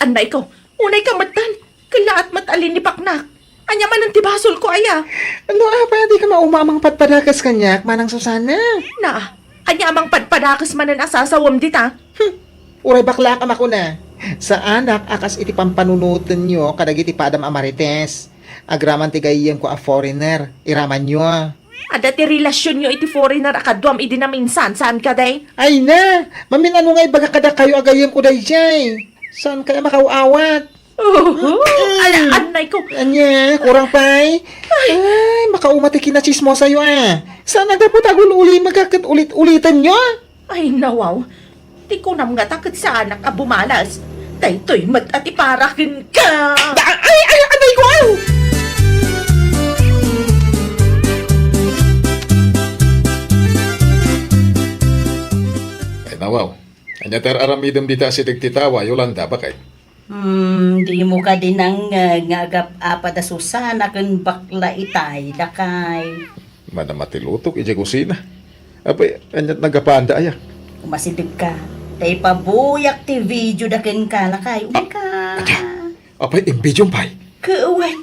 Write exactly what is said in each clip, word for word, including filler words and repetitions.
Annayko, unayka metten. Kellaat met a linipaknak. Ania manen ti basolko aya? No apay a dika mauma a mangpadpadakes kaniak, Manang Susana? Na, ania a mangpadpadakes manen a sasawem dita? Hmm. Uray baklaak a makuna. Saanak a kas iti pampanunotenyo kadagiti padam a Marites. Agraman ti gayyemko a foreigner, iramanyo. Adda ti relasionyo iti foreigner a kaduam idi naminsan, saan kadi? Ay na! Mamin-ano nga ibaga kadakayo a gayyemko daydiay? Saan kaya makaw-awat? Oho! Ala, annayko! Ania, kurang pay? Ay, makauma ti kinachismosayo, a. Saan a gapu ta agul-ulimek ket ulit-ulitenyo? Ay, nawaw. Ti kunam ngata ket saanak a bumalas. Daytoy met a ti para kenka. Da-, ay, ay, aday ko, aw! Ay, nawaw. Ania ti ar-aramidem dita asideg ti tawa, Yolanda, bakay? Hmm, dimo kadi nangngeg nga agap-apad a Susana ken bakla itay, lakay. Madama ti lutok idiay kusina. Apay, ania't naggapuanda aya? Umasidegka. Ta ipabuyak ti video da kenka, lakay. Umay ka. Ania? Apay, imbidiom pay? Ket wen.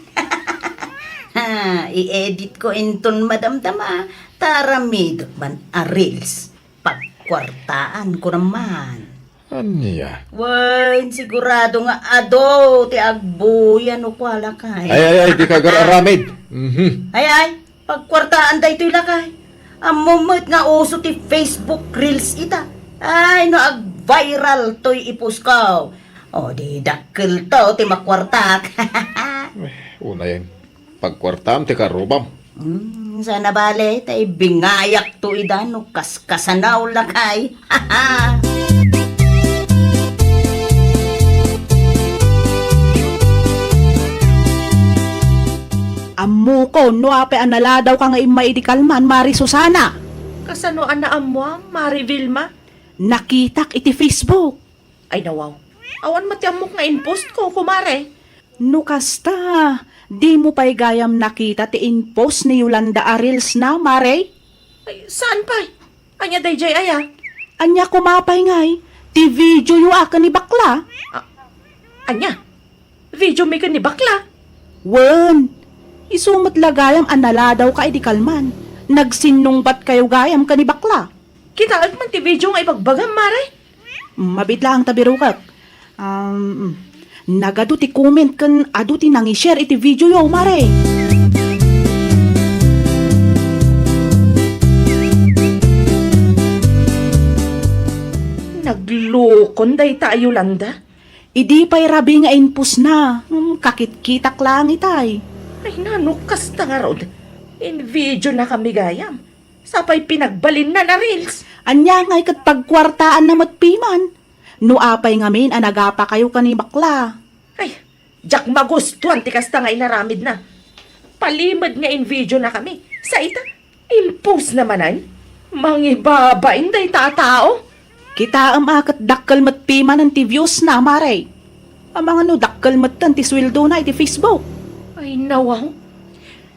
Ha, i-edit ko inton madamdama. Ta aramidek man a reels. Pagkuartaan ko naman. Ania? Wen, sigurado nga adu ti agbuya no kua, lakay. Ay, ay, ay, dika agar-aramid. Mhm. Ay, ay, pagkuartaan daytoy, lakay. Ammo met nga uso ti Facebook Reels ita. Ay, no ag-viral toy i-post ko. O, di dakkel to ti makuartak. Eh, unay, pagkuartam ti karrubam. Hmm, saan a bale, ta ibingayakto ida no kaskasanaw, lakay. Ammokon no apay a naladawka nga immay idi kalman, Mari Susana. Kasano a naammoam, Mari Vilma? Nakitak iti Facebook. Ay, nawaw. Awan met ti ammok nga in-post ko, kumare. No kasta, dimo pay gayam nakita ti in-post ni Yolanda a reels na, Mare? Ay, saan pay? Ania daydiay aya? Ania koma pay ngay, ti videoyo a ken ni bakla? Ah, ania? Videomi ken ni bakla? Wen, isu met la gayam a naladawka idi kalman. Nagsinnungbatkayo gayam ken ni bakla. Kitaek man ti video nga ibagbagam, Mare? Mabiit laeng ta birokek. Um, nagadu ti comment ken adu ti nangi-share iti videoyo, Mare. Naglukon dayta a Yolanda. Idi pay rabii nga in-post na, hmm, kakitkitak laeng itay. Ay, nano kasta ngarud? In-video na kami gayam. Sapay pinagbalinna a reels. Ania ngay ket pagkuartaanna met piman? No apay ngamin a nagapakayo ken ni bakla? Ay, diak magustuan ti kasta nga inaramidna. Palimed nga in-video na kami. Sa ita, in-post na manen. Mangibabain dayta a tao. Kitaem a ket dakkel met pimanen ti views na, Mare. Amangan no dakkel metten ti sueldo na iti Facebook. Ay, nawaw.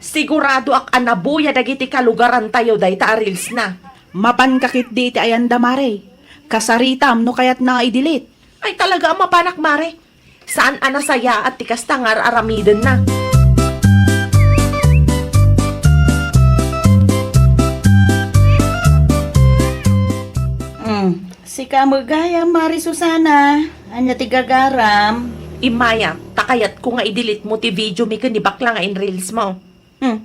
Siguradoak a nabuya dagiti kalugarantayo dayta a reels na. Mapanka ketdi iti ayanda, Mare. Kasaritam no kayatna nga i-delete. Ay, talaga a mapanak, Mare. Saan a nasayaat ti kasta nga ar-aramidenna. Mm. Sika met gayam, Mari Susana. Ania ti gagaram? Immaya, ta kayatko nga i-delete mo ti video mi ken ni bakla nga in-reels mo. Hmm.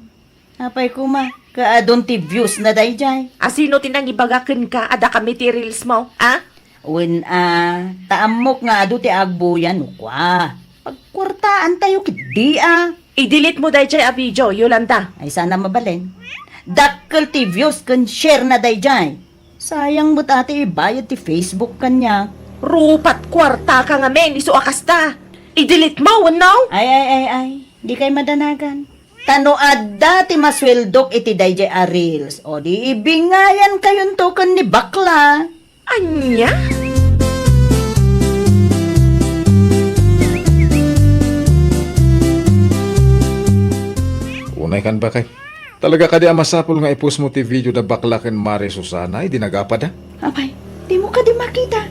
Apay koma, kaadun ti views na daydiay? A sino ti nangibaga kenka a dakami ti reels mo, a? Wen a, ta ammok nga adu ti agbuya no kua. Pagkuartaantayo ketdi a. I-delete mo daydiay a video, Yolanda. Ay, saan a mabalin. Dakkel ti views ken share na daydiay. Sayang met a ti ibayad ti Facebook kaniak. Rupat kuartaka ngamin, isu a kasta. I-delete mo, wenno? Ay, ay, ay, ay. Dikay madanagan. Ta no adda ti masueldok iti daydiay a reels, o di ibingayankayonto ken ni bakla. Ania? Unay kan bakay. Talaga kadi a masapul nga i-post mo ti video da bakla ken Mari Susana idi nagapada? Apay, dimo kadi makita?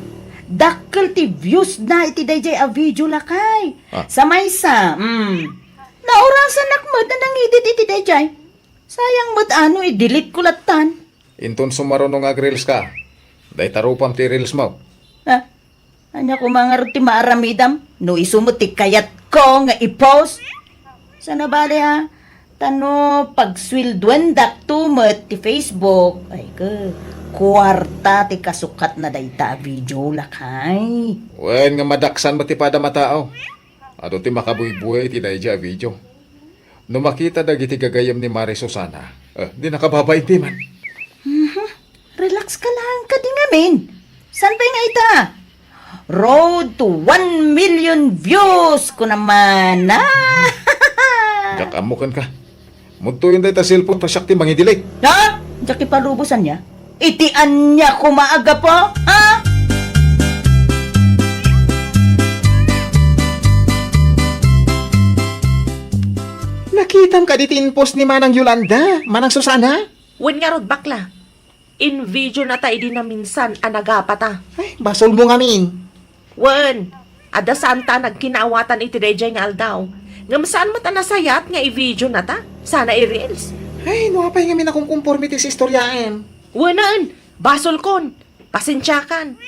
Dakkel ti views na iti dayjay a video, lakay. Ah. Sa maysa, mm, naurasanak met a nangedit iti dayjay. Sayang met no i-delete ko lattan. Inton sumaruno nga ag-reels ka, dayta rupam ti reels mo. Ah, ania koma ngarud ti maaramidam? No isu met ti kayatko nga i-post. Saan a bale, ha? Ta no pagsueldoendakto met ti Facebook, ay ke, kuarta ti kasukatna dayta a video, lakay. Wen, nga madaksan met ti padam a tao. Adu ti makabuybuya iti dayjay a video. No makita dagiti gagayyem ni Mare Susana, eh, di nakababain ti man. Mhm. Relax ka lang kadi ngamin. Saan pay nga ita? Road to one million views, kunam man. Ah! Diak ammo kenka. Mudtoyen dayta cellphone ta siak ti mangi-delete. Ha? Diak ipalubosan niya? Iti ania koma a gapu, ha? Nakitam kadi ti in-post ni Manang Yolanda, Manang Susana? Wen ngarud, bakla. In-video nata idi naminsan a nagapata. Ay, basolmo ngamin. Wen, adda saanta a nagkinaawatan iti dayjay nga aldaw. Ngem saan met a nasayaat nga i-video nata? Saan a i-reels? Ay, no apay ngamin a kumkumporme ti istoryaem. Wenen, basolkon. Pasensiakan.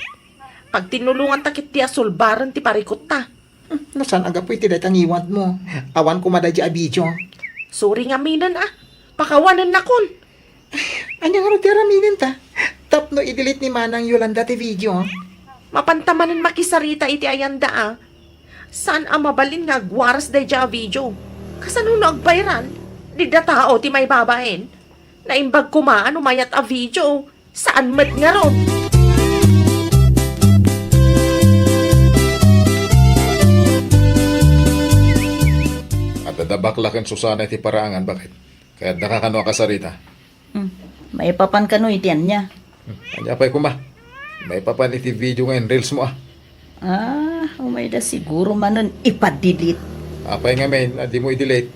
Pagtinulonganta ketdi a sulbaren ti parikutta. Hmm, no saan a gapu iti dayta ngiwatmo. Awan koma dayjay a video. Sorry ngaminen a. Pakawanennakon. Ania ngarud ti aramidenta? Tapno i-delete ni Manang Yolanda ti video? Mapanta manen makisarita iti ayanda a. Saan a mabalin nga agwaras dayjay a video? Kasano no agviral? Dida tao ti maibabain. Naimbag koma no mayat a video. Saan met ngarud? Adda da bakla ken Susana iti paraangan, baket? Kayatdaka kano a kasarita? Hmm. Maipapan kano iti ania? Hmm. Ania pay koma? Maipapan iti video nga in-reels mo, a. Ah, umayda siguro manen ipa-delete. Apay ngamin a dimo i-delete?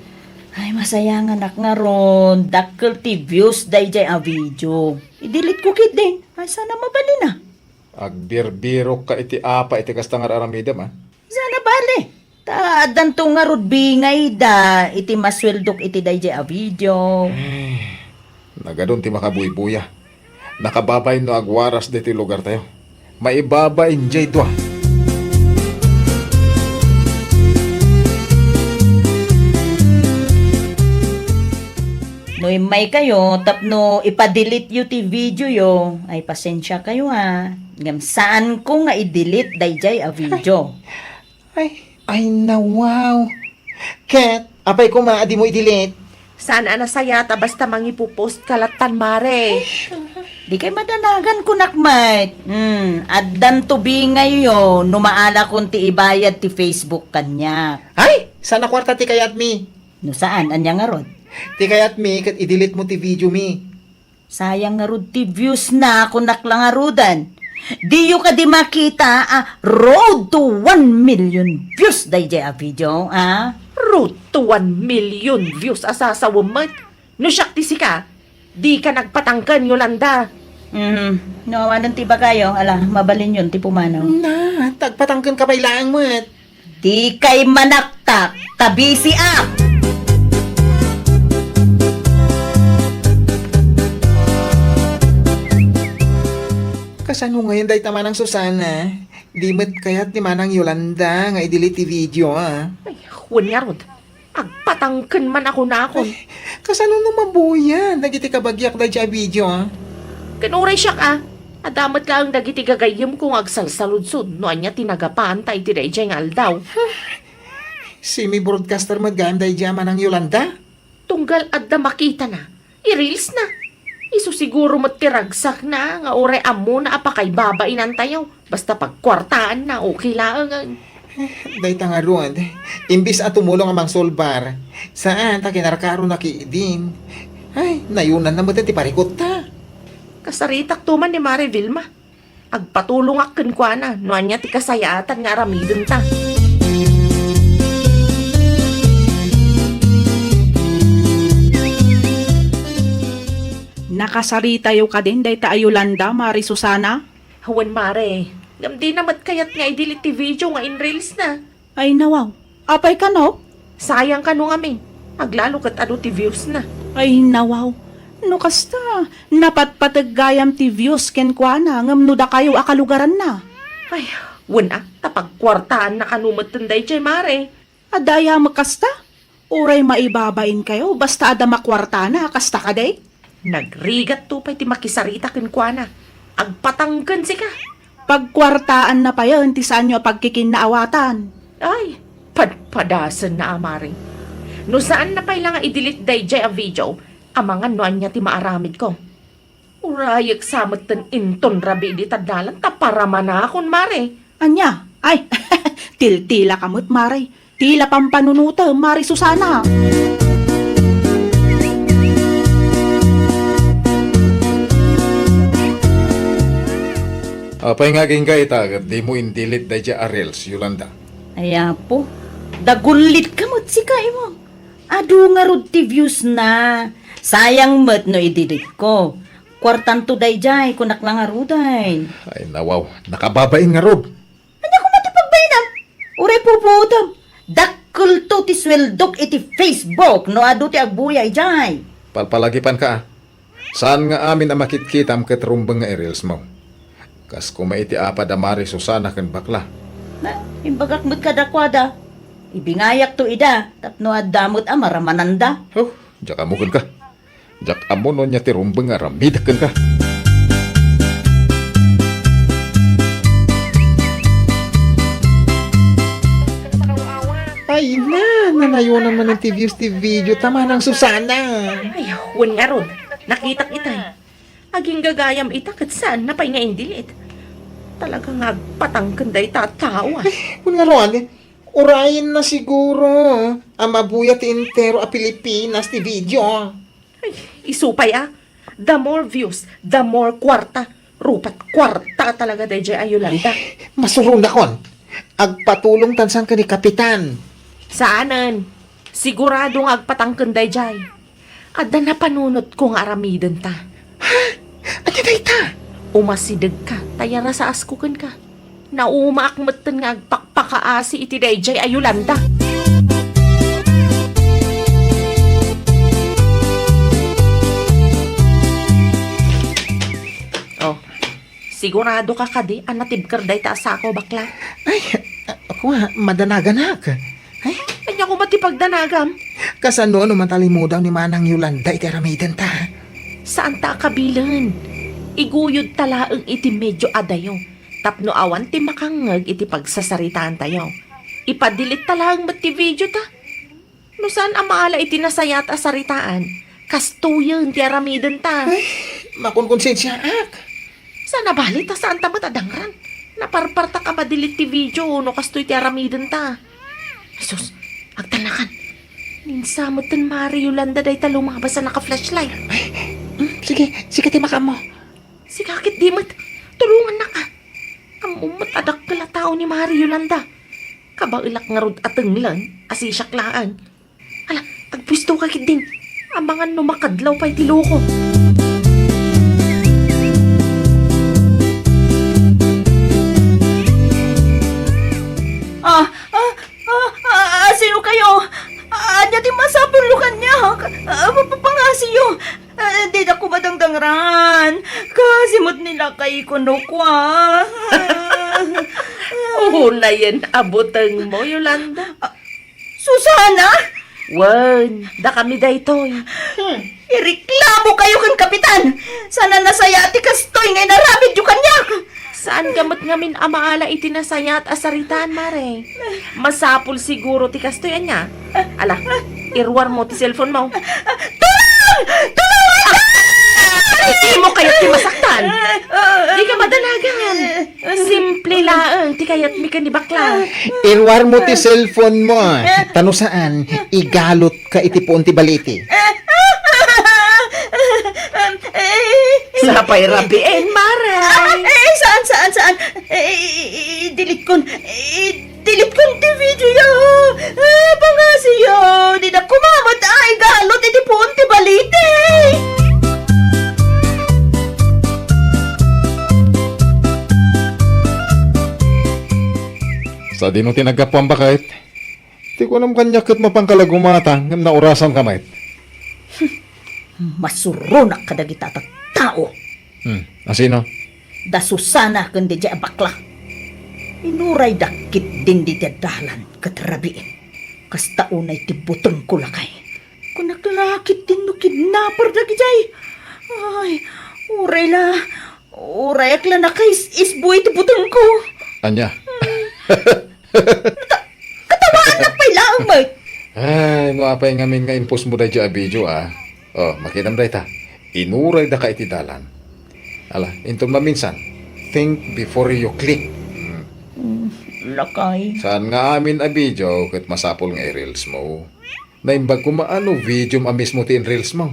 Ay, masayanganak ngarud. Dakkel ti views dayjay a video. I-delete ko ketdin. Ay, saan a mabalin a. Agbirbirokka iti apa iti kasta nga ar-aramidem, a? Saan a bale. Ta addanto ngarud bingayda iti masueldok iti dayjay a video. Ay, nagadun ti makabuybuya. Nakababain no agwaras ditoy lugartayo. Maibabain jay dua. No immaykayo tapno ipa-delete yo ti video yo, ay pasensiakayo ha. Ngem saanko nga i-delete dayjay a video. Ay, ay, nawaw. Ket, apay koma a dimo i-delete? Saan a nasayaat a basta mangipopost ka lattan, Mare. Dikay madanagan, kunak met. Hmm, addanto bingayyo no maalakon ti ibayad ti Facebook kaniak. Ay, saan a kuarta ti kayatmi? No saan, ania ngarud? Ti kayatmi ket i-delete mo ti video mi. Sayang ngarud ti views na, kunak la ngaruden. Diyo kadi makita a road to one million views dayjay a video, a? Road to one million views a sasawem met. No siak ti sika, dika nagpatangken, Yolanda. Mhm. No awanen ti ibagayo, ala, mabalinyon ti pumanaw. Na, tagpatangken ka pay laeng met. Dikay manaktak, ta busy ak! Kasano ngayen dayta, Manang Susana? Di met kayat ni Manang Yolanda nga i-delete ti video, a? Ay, wen ngarud. Agpatangken man a kunakon. Ay, kasano no mabuyan dagiti kabagiak dayjay a video, a? Ken uray siak, a, adda met laeng dagiti gagayyemko nga agsalsaludsod no ania ti nagapaanta iti dayjay nga aldaw. Semi-broadcaster met gayam dayjay a Manang Yolanda? Tunggal adda makitana, i-reels na. Isu siguro met ti ragsakna nga uray ammona a pakaibabainantayo. Basta pagkuartaanna, okay laengen. Eh, dayta ngarud, imbis a tumulong a mangsolbar, saan ta kinarkaronak idin. Ay, nayunanna met ti parikutta. Kasaritakto man ni Mare Vilma. Agpatulongak kenkuana no ania ti kasayaatan nga aramidenta. Nakasaritayo kadin dayta a Yolanda, Mare Susana? Wen, Mare. Ngem dina met kayat nga i-delete ti video nga in-reels na. Ay, nawaw. Apay kano? Sayang kano ngamin. Aglalo ket adu ti views na. Ay, nawaw. No kasta, napatpateg gayam ti views kenkuana, ngem no dakayo a kalugaranna. Ay, wen a, ta pagkuartaanna kano metten daydiay, Mare. Adda aya met kasta? Uray maibabain kayo, basta adda makuartana, kasta kadi? Nagrigatto pay ti makisarita kenkuana. Agpatangken sika. Pagkuartaanna payen ti saanyo a pagkikinnaawatan. Ay, padpadasenna a, Mare. No saanna pay la nga i-delete daydiay a video, amangan no ania ti maaramidko. Urayek sa metten inton rabii dita dalan ta paramanakon, Mare. Ania? Ay, tiltila ka met, Mare. Tila pampanunutem, Mare Susana. Apay nga agingga ita ket dimo in-delete daydiay a reels, Yolanda? Ay, Apo, dagullit ka met sika, imo. Adu ngarud ti views na. Sayang met no i-delete ko. Kuartanto daydiay, kunak la ngarud ay. Ay, nawaw, nakababain ngarud. Ania koma ti pagbainam? Uray pupuotem. Dakkelto ti sueldok iti Facebook no adu ti agbuya idiay. Palpalagipanka, a. Saan nga amin a makitkitam ket rumbeng nga i-reels mo. Kas koma iti apa da Mare Susana ken bakla. Na, imbagak met kadakuada. Ibingayakto ida, tapno adda met a maramananda. Oh, diak ammo kenka. Diak ammo no ania ti rumbeng nga aramidek kenka. Ay na, nanayonan manen ti views ti video ta, Manang Susana. Ay, wen ngarud, nakitak itay. Agingga gayam ita ket saanna pay nga in-delete. Talaga nga agpatangken dayta a tao, a. Ay, wen ngarud, urayenna siguro a mabuya ti entero a Pilipinas ti video. Ay, isu pay a. The more views, the more kuarta. Rupat kuarta talaga daydiay a Yolanda. Masuronakon. Agpatulongtan saan ken ni Kapitan. Saanen. Sigurado nga agpatangken daydiay. Adda napanunotko nga aramidenta. Ha? Ania dayta? Umasidegka, ta iyarasasko kenka. Naumaak metten nga agpakpakaasi iti daydiay a Yolanda. Oh, sigurado ka kadi a natibker dayta a sako, bakla? Ay, ako nga, madanaganak. Ay, ania koma ti pagdanagam? Kasano no matalimudaw ni Manang Yolanda iti aramidenta? Saanta a kabilen. Iguyodta laeng iti medio adayo. Tapno awan ti makangngeg iti pagsasaritaantayo. Ipa-delete ta laeng met ti video ta. No saan a maala iti nasayaat a saritaan, kastoyen ti aramidenta. Ay, makonkonsensiaak. Saan a bali ta saanta met a dangran. Naparpartak a ma-delete ti video no kastoy ti aramidenta. Ay sus, agtalnakan. Ninsa metten Mare Yolanda dayta lumabas a naka-flashlight. Ay, mm, sige, sige ti makaammo. Sika ket di met. Tulongannak a. Ammom met a dakkel a tao ni Mare Yolanda. Kabaelak ngarud a tenglen, a sisiak laeng. Ala, agpuesto ka ketdin. Amangan no makadlaw pay ti loko. Ah, ah, ah, ah, sino kayo? Ania ti masapulyo kaniak? Ah, pa-, pa-, pangasiyo. Ah, dida ko madangdangran. Kasi met ni lakay kuno kua. Unayen a butengmo, Yolanda. Ah, Susana? Wen, dakami daytoy. Hmm. Ireklamo kayo ken Kapitan. Saan a nasayaat ti kastoy nga inaramidyo kaniak. Saanka met ngamin a maala iti nasayaat a saritaan, Mare. Masapul siguro ti kastoy, ania? Ala, iruarmo ti cellphone mo. Tulong! Tulong! Ay, dimo kayat ti masaktan. Dika madanagan. Simple laeng ti kayatmi ken ni bakla. Iruarmo ti cellphone mo, a. Ta no saan, igalutka iti puon ti balite. Sapay rabien, Mare. Ah, eh, saan, saan, saan? Eh, i-, i-, i-, i-delete kon. I-delete kon ti video ya. Eh, pangasiyo. Dida kumamat ay galut iti puon ti balite. Ta dino ti naggapuam baket? Ti kunam kaniak ket mapanka la gumata ngem naurasanka met. Masuronak kadagita a tattao. Hmm, asino? Da Susana ken daydiay a bakla. Inurayda ketdin dita dalan ket rabiin. Kasta unay ti butengko lakay. Kunak la ketdin no kidnapper dagidiay. Ay, uray la, uray ak la nakais-isbu iti butengko. Ania? Nata-, katawaannak pay laeng met. Ay, no apay ngamin nga impostmo daydiay a video, a. O, makitam dayta. Inuraydaka iti dalan. Ala, inton maminsan, think before you click. Hmm. Mm, lakay. Saan nga amin a video ket masapul nga i-reels mo? Naimbag koma a no video a mismo ti in-reels mo.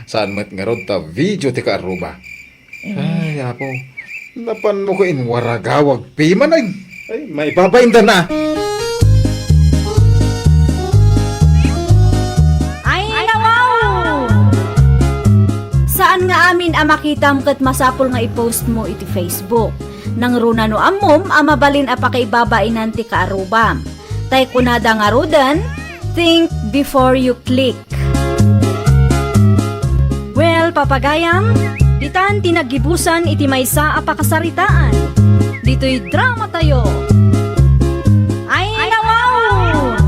Saan met ngarud ta video ti kaarruba. Eh. Ay, Apo. Napanmo ko inwaragawag piman ay. Ay, maibabain da na. Ay, nawaw! Saan nga amin a makitam ket masapul nga i-post mo iti Facebook. Nangruna no ammom a mabalin a pakaibabainan ti kaarrubam. Tay kunada ngaruden, "Think before you click." Well, papagayam, ditan ti naggibusan iti maysa a pakasaritaan. Ditoy drama tayo. Ay, nawaw!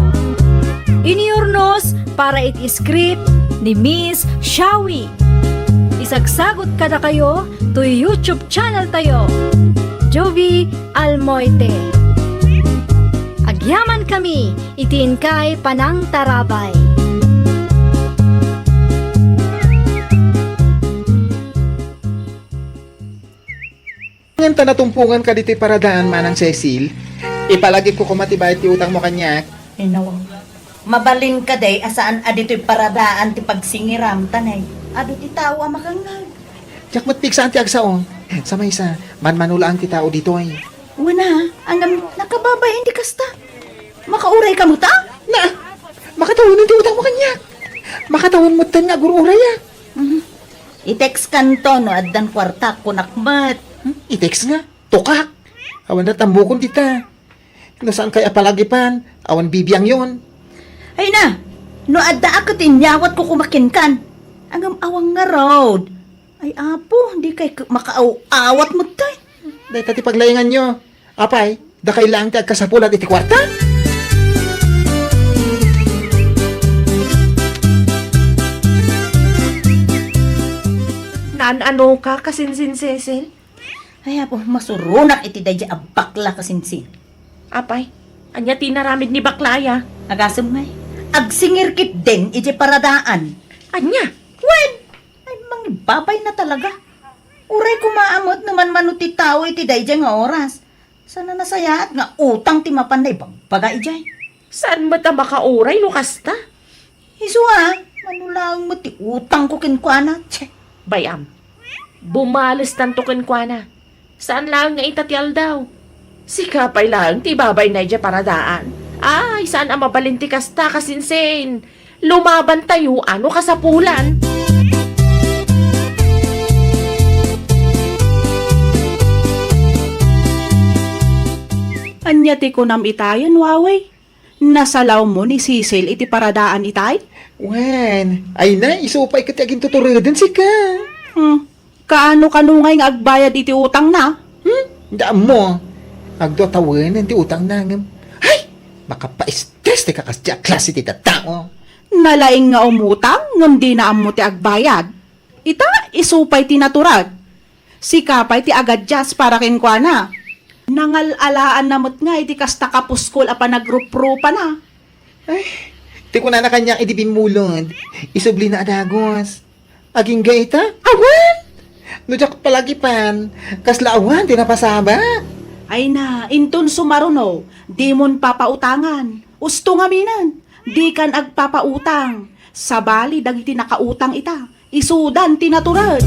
Iniurnos para iti script ni Miss Shawi. Isagsagut kadakayo toy YouTube channel tayo, Jovie Almoite. Agyaman kami iti inkay panangtarabay. Ngem ta natumpongan ka ditoy paradaan, Manang Cecil, ipalagipko koma ti bayad ti utangmo kaniak. Inaw. Mabalin kadi a saan a ditoy paradaan ti pagsingiram, ta nay, adu ti tao a makangngeg. Diak met pigsaan ti agsao. Sa maysa, manmano laeng ti tao ditoy. Wen a, ngem nakababain ti kasta. Makauray ka met a? Na, makatawen ti utangmo kaniak. Makatawen met nga agur-urayak. Mhm. I-text kanto no addan kuarta, kunak met. Hmm? I-text nga? Tukak. Awan na tambukon dita. No saan kay a palagipan, awan bibiangyon. Ay na, no adda a ket inyawatko koma kenkan. Ngem awan ngarud. Ay, Apo, dikay k-, makaaw-awat met kay. Dayta ti paglainganyo. Apay, dakay laeng ti agkasapulan iti kuarta? Naan-ano ka, kasinsin Cecil? Ay, Apo, masuronak iti daydiay a bakla, kasinsin. Apay, ania ti inaramid ni bakla aya? Agasem ngay, agsingir ketdin idiay paradaan. Ania? Wen, ay, mangibabayna talaga. Uray koma a met no manmano ti tao iti daydiay nga oras. Saan a nasayaat nga utang ti mapan na ibagbaga idiay. Saan met a makauray no kasta? Isu a, mano laeng met ti utangko kenkuana. Tse. Bay-am, bumalestanto kenkuana. Saan laeng nga ita ti aldaw. Sika pay laeng ti ibabayna idiay paradaan. Ay, saan a mabalin ti kasta, kasinsin. Lumabantayo a no kasapulan. Ania ti kunam itayen, Wawe? Nasalawmo ni Cecil iti paradaan itay? Wen, ay na, isu pay ket ti agintutureden sika. Hmm. Kaano-kano ngay nga agbayad iti utangna? Hmm? Daan mo. Agdu a tawenen ti utangna ngem. Ay! Makapaistres ti kakasdi a klase ti tattao. Nalaing nga umutang ngem dina ammo ti agbayad. Ita, isu pay ti natured. Sika pay ti agadias para kenkuana. Nangal-alaanna met ngay ti kasta kapuskol a panagruprupana. Ay, ti kunana kaniak idi bimmulod, isublina a dagus. Agingga ita? Awan! No diak palagipan, kasla awan ti napasabak. Ay na, inton sumaruno, dimon papautangan. Usto ngaminen, dikan agpapautang. Sabali dagiti nakautang ita, isudan ti natured.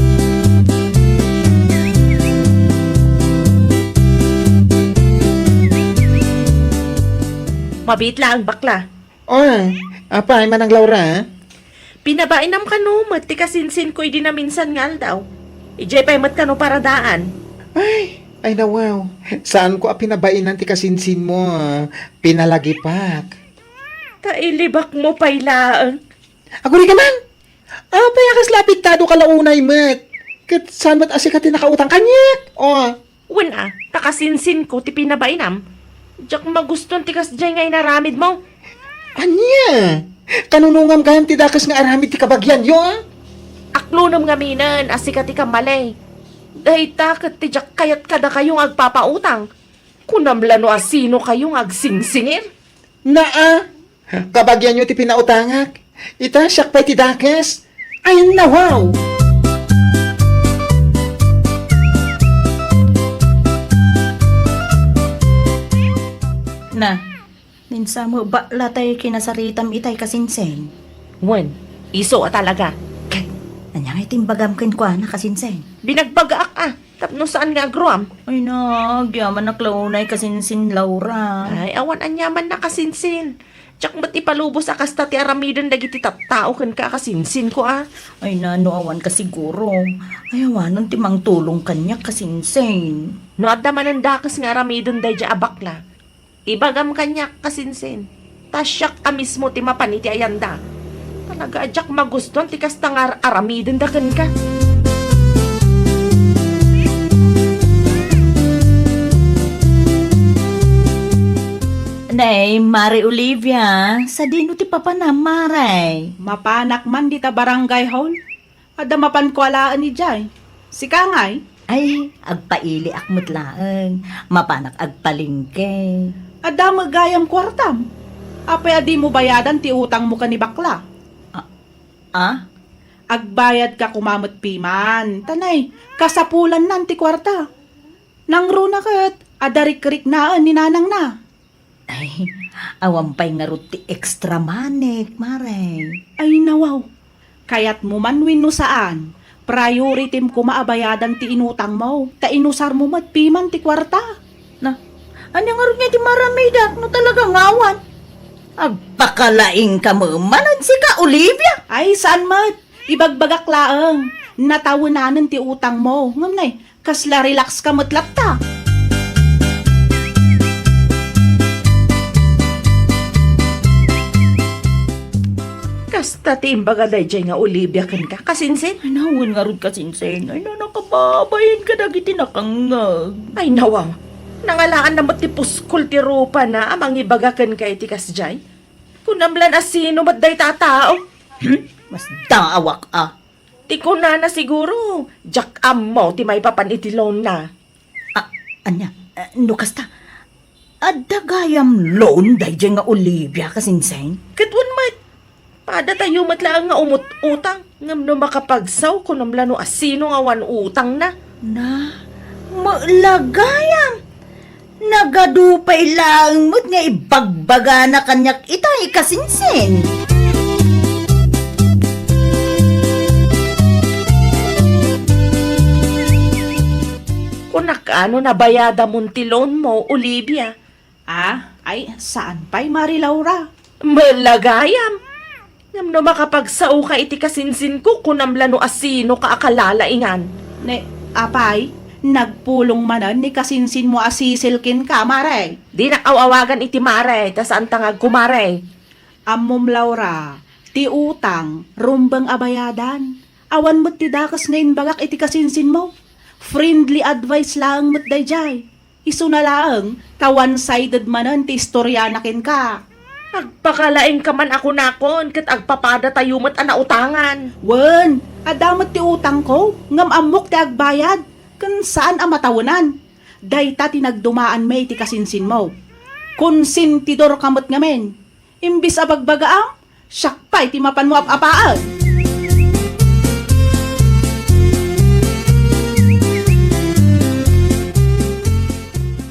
Mabiit laeng, bakla. Oh, apay, Manang Laura? Pinabainam kano met ti kasinsinko idi naminsan nga aldaw? Idiay pay met kano paradaan? Ay, Ay, nawaw. Saanko a pinabainan ti kasinsinmo, ah. Pinalagipak. Ta ilibakmo pay laeng. Aguri ka man! Apay a kasla apektado ka la unay met? Ket saan met a sika ti nakautang kaniak? Oh. Wen a, ta kasinsinko ti pinabainam. Diak maguston ti kasdiay nga inaramidmo. Ania? Kanunongam gayam ti dakes nga aramid ti kabagianyo, a? Aklonem ngaminen a sika ti kamali. Dayta ket ti diak kayat kadakayo nga agpapautang. Kunam la no asino kayo nga agsingsingir? Naa, kabagianyo ti pinautangak. Ita, siak pay ti dakes. Ay, nawaw! Na, minsan mo ba latay kinasaritam itay kasinsin? Wen, isu a talaga. Kay, anya nga iti imbagam kenkuana, kasinsin? Binagbagaak a, tapno saan nga agruam. Ay na, agyamanak la unay kasinsin, Laura. Ay, awan aniaman na kasinsin. Diak met ipalubos a kasta ti aramiden dagiti tattao kenka a kasinsinko a. Ay na, no awan ka siguro. Ay, awanon ti mangtulong kaniak kasinsin. No adda manen dakes nga aramiden daydiay a bakla, ibagam kaniak kasinsin. Ta siak a mismo ti mapan iti ayanda. Talaga a diak maguston ti kasta nga ar-aramidenda kenka. Nay, Mare Olivia, sadino ti papanam, Mare? Mapanak man dita barangay hall. Adda mapanko alaen idiay. Sika ngay? Ay, agpailiak met laeng. Mapanak agpalengke. Adda met gayam kuartam. Apay a dimo bayadan ti utangmo ken ni bakla? Ah, ah? Agbayadka koma met piman. Tanay, kasapulannan ti kuarta. Nangruna ket adda rikriknaen ni nanangna. Ay, awan pay ngarud ti extra money, Mare. Ay, nawaw. Kayatmo man wenno saan, prioritim koma a bayadan ti inutangmo, ta inusarmo met piman ti kuarta. Na, ania ngarud nga ti maramidak no talaga nga awan? Agpakalaing ka met manen sika, Olivia. Ay, saan met? Ibagbagak laeng, natawenanen ti utangmo. Ngem nay, kasla relax ka met latta. Kasta ti imbaga daydiay nga Olivia kenka, kasinsin? Ay, nawen ngarud, kasinsin. Ay, na, nakababain kadagiti nakangngeg. Ay, nawaw. Nangalaanna met ti puskol ti rupana a mangibaga kenka iti kasdiay. Kunam lan a sino met dayta a tao? Hmm? Masdaawak a. Ti kunana siguro, diak ammo ti maipapan iti loan na. Ah, ania? Eh, no kasta, adda gayam loan daydiay nga Olivia, kasinsin? Ket wen met, padatayo met laeng nga umut-utang, ngem no makapagsaw, kunam la no asino nga awan utangna. Na, maila gayam! Nagadu pay laeng met nga ibagbagana kaniak itay, kasinsin. Kunak a no nabayadamon ti loan mo, Olivia. Ah, ay, saan pay, Mari Laura? Maila gayam! Ngem no makapagsaoka iti kasinsinko, kunam la no asinoka a kalalaingan. Ne, apay, nagpulong manen ni kasinsinmo a Cecil kenka, Mare. Dinak aw-awagan iti Mare, ta saanta nga agkumare. Ammom, Laura, ti utang, rumbeng a bayadan. Awan met ti dakes nga imbagak iti kasinsinmo. Friendly advice laeng met daydiay. Isuna laeng ta one-sided manen ti istoriana kenka. Agpakalaingka man a kunakon ket agpapadatayo met a nautangan. Wen, adda met ti utangko, ngem ammok ti agbayad, ken saan a matawenan. Dayta ti nagdumaanmi iti kasinsinmo. Konsentidorka met ngamin. Imbis a bagbagaam, siak pay ti mapanmo ap-apaen.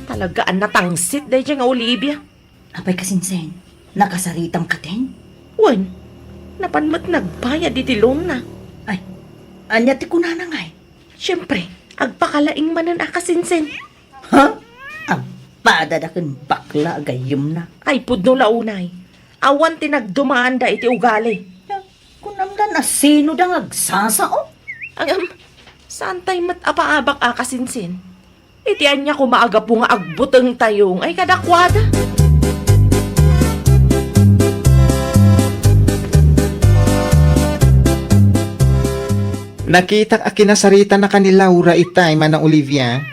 Talaga a natangsit daydiay nga Olivia. Apay, kasinsin, nakasaritam katen? Wen, napan met nagbayad iti loan na. Ay, ania ti kunana ngay? Siempre, agpakalaing manen a kasinsin. Ha? Agpadada ken bakla a gayyemna. Ay, pudno la unay. Awan ti nagdumaanda iti ugali. Ya, kunam la no sino da nga agsasao? Agam, saan tay met apaabak a kasinsin? Iti ania koma a gapu nga agbutengtayo, ay kadakuada. Nakitak a kinasaritanaka ni Laura itay, Manang Olivia.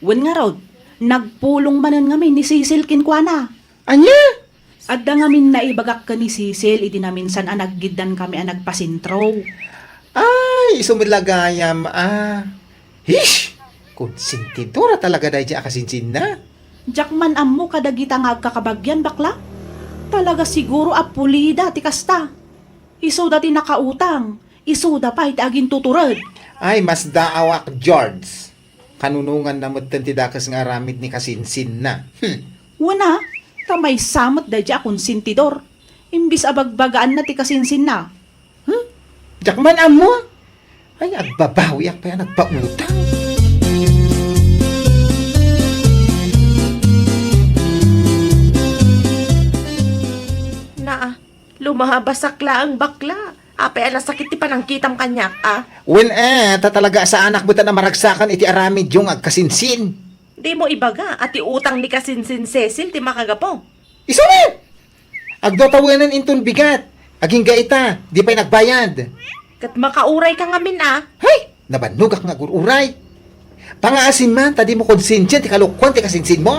Wen ngarud, nagpulong manen ngamin ni Cecil kenkuana. Ania? Adda ngamin naibagak ken ni Cecil idi naminsan a naggiddankami a nagpasentro. Ay, isu met la gayam a. Hish! Konsentidora talaga daydi a kasinsinna. Diak man ammo kadagita nga agkakabagian, bakla. Talaga siguro a pulida ti kasta. Isuda ti nakautang, isuda pay ti agintutured. Ay, masdaawak, George. Kanunonganna metten ti dakes nga aramid ni kasinsinna. Hmm. Wen a, ta maysa met daydi a konsentidor. Imbes a bagbagaanna ti kasinsinna. Hmm? Diak man ammo. Ay, agbabawiak pay a nagpautang. Naa, lumabasak laeng, bakla. Apay a nasakit ti panangkitam kaniak, a? Wen, eh, ta talaga saanak met a maragsakan iti aramidyo nga agkasinsin. Dimo ibaga a ti utang ni kasinsin Cecil ti makagapu. Isu met! Agdua tawenen inton bigat. Agingga ita, di pay nagbayad. Ket makaurayka ngamin, a? Hay! Nabannogak nga agur-uray. Pangaasim man ta dimo konsensian ti kalokuan ti kasinsinmo.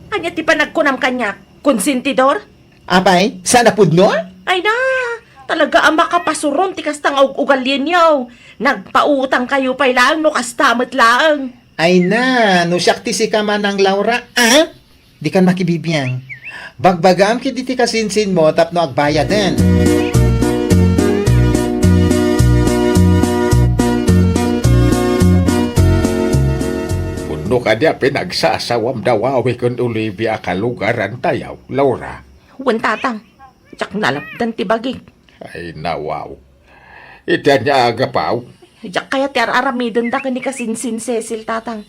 Ania ti panagkunam kaniak? Konsentidor? Apay, saan a pudno? Ay na, talaga a makapasuron ti kasta nga ug-ugalienyo. Nagpautangkayo pay laeng no kasta met laeng. Ay na, no siak ti sika, Manang Laura, a? Dikan makibibiang. Bagbagaam ketdi ti kasinsinmo tapno agbayaden. Pudno kadi a pinagsasawam da Wawi ken Olivia a kalugarantayo, Laura? Wen, Tatang. Diak nalapdan ti bagik. Ay, nawaw. Iti ania a gapu? Diak kayat ti ar-aramidenda ken ni kasinsin Cecil, Tatang.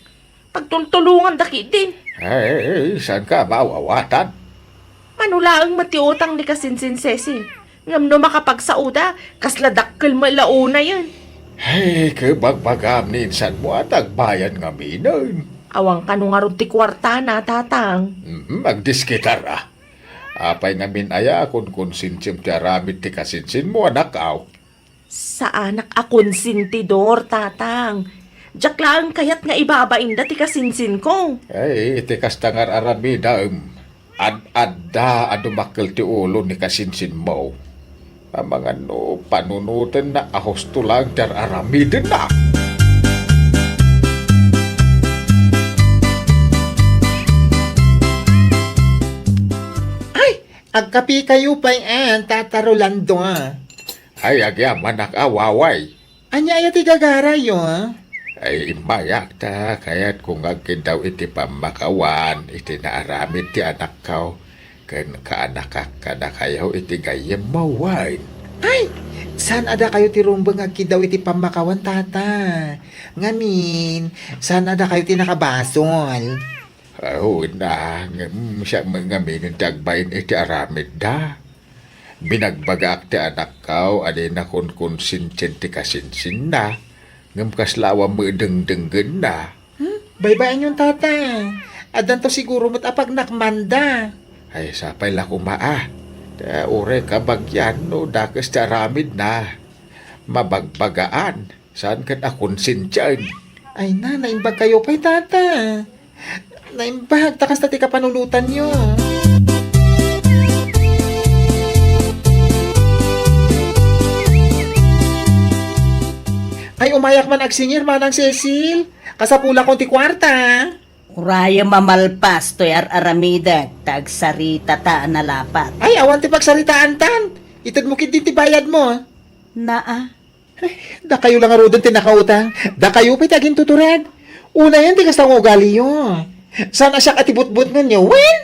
Pagtultulonganda ketdin. Ay, saanka a maaw-awatan? Mano laeng met ti utang ni kasinsin Cecil. Ngem no makapagsaoda, kasla dakkel met la unayen. Ay, ket bagbagam ni insanmo a ti agbayad ngaminen. Awan kano ngarud ti kuartana, Tatang. Mhm, agdiskitar a. Apay ngamin aya a konkonsensim ti aramid ti kasinsinmo, anak, aw? Saanak a konsentidor, Tatang. Diak laeng kayat nga ibabainda ti kasinsinko. Ay, iti kasta nga ar-aramidem, ad-adda a dumakkel ti ulo ni kasinsinmo. Amangan no panunotenna a husto laeng ti ar-aramidenna. Ay, agkapikayo pay, a, Tata Rolando. Ay, agyamanak a, Waway. Ania aya ti gagarayo? Ay, immayak ta kayatko nga agkiddaw iti pammakawan iti naaramid ti anakko ken kaanakak kadakayo iti gayyemmo, wen? Ay, saan a dakayo ti rumbeng nga agkiddaw iti pammakawan, Tata? Ngamin, saan a dakayo ti nakabasol? Aw, na, ngem siak met ngamin ti agbain iti aramidda. Binagbagaak ti anakko a dina konkonsensian ti kasinsinna, ngem kasla awan met dengdenggenna. Hmm? Baybay-anyon, Tata. Addanto siguro met a pagnakmanda. Ay, sapay la koma a. Ta uray kabagian no dakes ti aramidna. Mabagbagaan. Saan ket a konsensiaen? Ay na, naimbagkayo pay, Tata. Naimbag, ta kasta ti kapanunotanyo. Ay, umayak man agsingir, Manang Cecil. Kasapulakon ti kuarta. Urayem a malpas toy ar-aramidek, ta agsaritata a nalapat. Ay, awan ti pagsaritaantan. Itedmo ketdin ti bayadmo. Naa. Dakayo la ngaruden ti nakautang. Dakayo pay ti agintutured. Unayen ti kasta nga ugaliyo. Saan a siak a ti butbutngenyo, wen?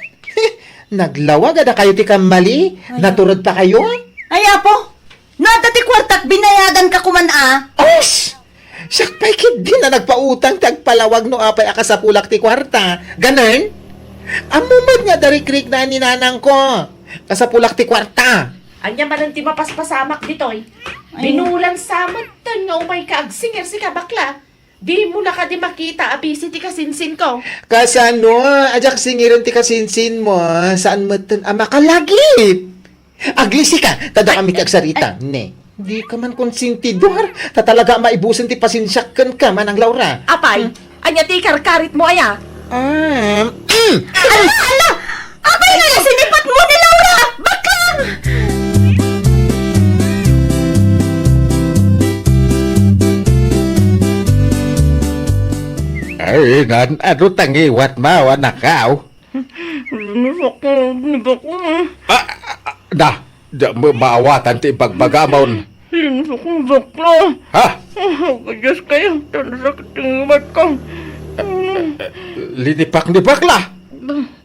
Naglawag a dakayo ti kammali. Ay. Natured pa kayo? Ay, Apo, no adda ti kuartak, binayadanka koman a. Os! Siak pay ketdin a nagpautang ti agpalawag no apay a kasapulak ti kuarta. Ganen? Ammo met nga adda rikriknaan ni nanangko. Kasapulak ti kuarta. Ania manen ti mapaspasamak ditoy? Ay. Binulan sa metten nga umayka agsingir, sika, bakla. Dimo la kadi makita a busy ti kasinsinko. Kasano? Adiak singiren ti kasinsinmo. Saan metten a makalagip? Aglisi ka, ta daka kami ti agsarita. Ay. Ne, dika man konsentidor. Ta talaga maibusen ti pasensiak kenka, Manang Laura. Apay, hmm, ania ti ikarkaritmo aya? Ah, mm. Ala, ala! Apay nga nasinipatmo ni Laura? Baklang! Ay, nan, ano tangiwat mo, anakaw? Linisak nga ni bakla. Ah, ah, ah, da, da, ma-, maawatan ti ibagbagam. Linisak ni bakla. Ha? Ah, Diyos kayo, ta nasakit ti ngiwat ko. Linipak ni bakla?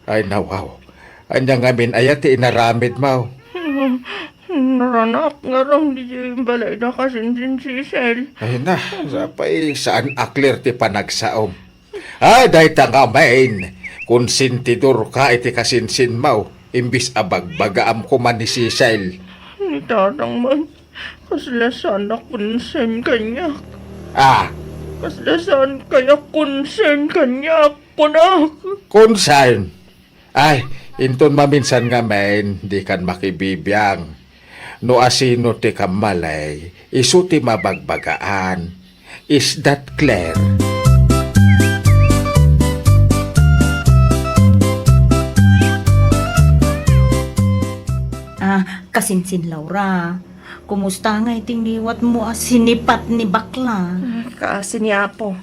Ay, nawaw. Ania ngamin aya ti inaramid mo? Naranak nga rang di balay na kasinsin Cecil. Ay na, sapay saan a clear ti panagsaom. Ah, dayta ngamin, konsentidor ka iti kasinsinmo, imbis a bagbagaam koma ni Cecil. Ni tatang man, kasla saan a concern kaniak. Ah. Kasla saan kaya concern kaniak, kunak. Concern? Ay, inton maminsan ngamin, dikan makibibiang. No asino ti kammalay, isu ti mabagbagaan. Is that clear? Ah, kasinsin Laura, kumusta nga iti ngiwatmo a sinipat ni bakla? Ah, kaasi ni Apo,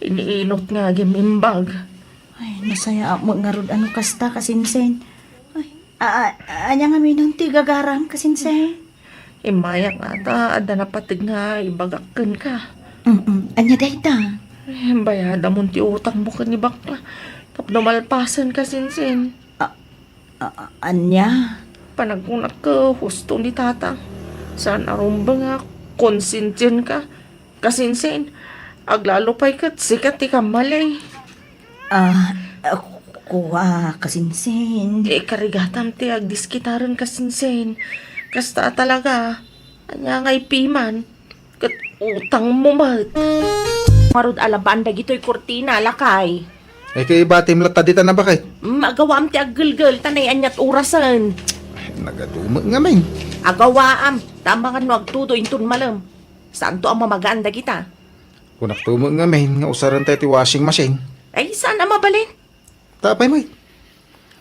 iniinot nga agim-imbag. Ay, nasayaat met ngarud a no kasta, kasinsin. Ay, a, a, ania ngamin ti gagaram, kasinsin? Immayak ngata, adda napateg nga ibagak kenka. Mm-mm. Ania dayta? Eh, bayadamon ti utangmo ken ni bakla. Tapno malpasen, kasinsin. A, a, a, ania? Panagkunak ket husto ni tatang. Saan a rumbeng a konsensienka. Kasinsin, aglalo pay ket sika ti kammalay. Ah, ah, kua, kasinsin. Eh, karigatam ti agdiskitaren, kasinsin. Kasta talaga, ania nga ipiman, ket utangmo met. Ngarud a labaan dagitoy kurtina, lakay. Eh, kaibatim latta dita, nabaket? Mm, agawaam ti aggelgel, ta nay-aniat orasen. Nagadu met ngamin. Agawaam, ta amangan no agtudo inton malem. Saanto a mamagaan dagita? Kunakto met ngamin nga usarentayo ti washing machine. Ay, saan a mabalin? Ta apay met?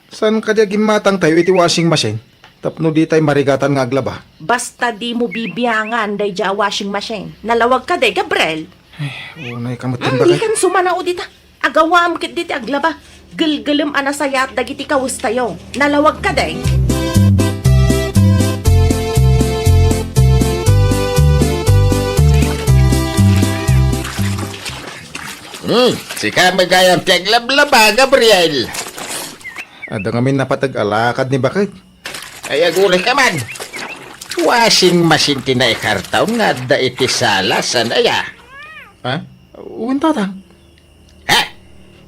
Saan kadi a gimmatangtayo iti washing machine tapno ditay marigatan nga aglaba? Basta dimo bibiangan daydiay a washing machine. Nalawag kadi, Gabriel? Ay, unay ka met, ah, baket. Dikan sumanao dita. Agawaam ketdi ti aglaba. Gelgelem a nasayaat dagiti kawestayo. Nalawag kadi? Hmm, sika met gayam ti aglablaba, Gabriel. Adda ngamin napateg a lakad ni baket. Ay, aguray ka man. Washing machine ti naikartaon nga adda iti sala, saan aya? Ha? Wen, tatang. Ha?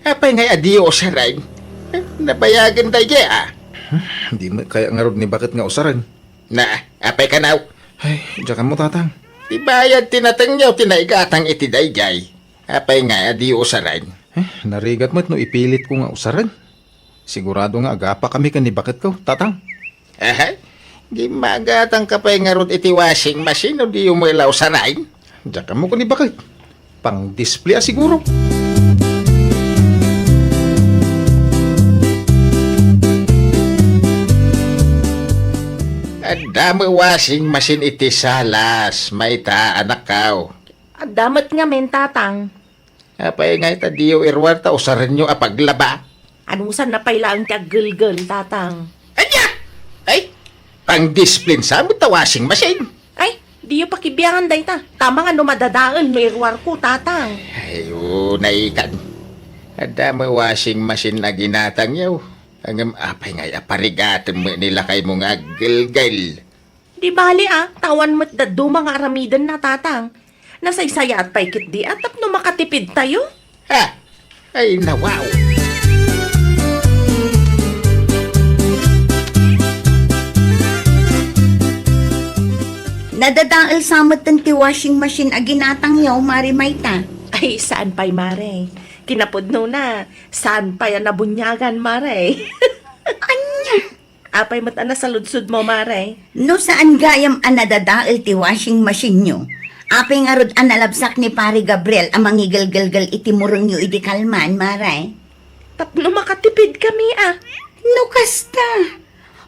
Apay ngay a diyo usaren? Eh, nabayagen daydiay, ah. Hmm, di met kaya ngarud ni baket nga usaren. Na, apay kanaw? Ay, diyakan mo, tatang. Ti bayad ti natengyo ti naigatang iti daydiay. Apay ngay a diyo usaren? Eh, narigat met no ipilitko nga usaren. Sigurado nga agapakami ken ni baketko, tatang. Aha, gimmagatangka pay ngarud iti washing machine no diyo met la usaren? Diak ammo ken ni baket. Pang-display a siguro. Adda met washing machine iti salas, mayta, anakkaw? Adda met ngamin, tatang. Apay ngay ta diyo iruar ta usarenyo a paglaba? Anusanna pay laeng ti aggelgel, tatang. Ania? Ay, pang-display sa met ta washing machine. Ay, diyo pakibiangan dayta. Tama nga no madadael no iruarko, tatang. Ay, unay kan. Adda met washing machine a ginatangyo. Ngem apay ngay a parigaten met ni lakaymo nga aggelgel? Di bali, ah, ta awan met dadduma nga aramidenna, tatang. Nasaysayaat pay ketdi a tapno makatipidtayo. Ha? Ay, nawaw. Nadadael sa metten ti washing machine a ginatangyo, Mari Mayta. Hey, saan pay, Mare? Kinapudnona, saan pay a nabuniagan, Mare? Ania? Apay met a nasaludsodmo, Mare? No saan gayam a nadadael ti washing machine-yo, apay ngarud a nalabsak ni Pare Gabriel a mangigelgelgel iti murengyo idi kalman, Mare? Tapno makatipidkami, a. No kasta,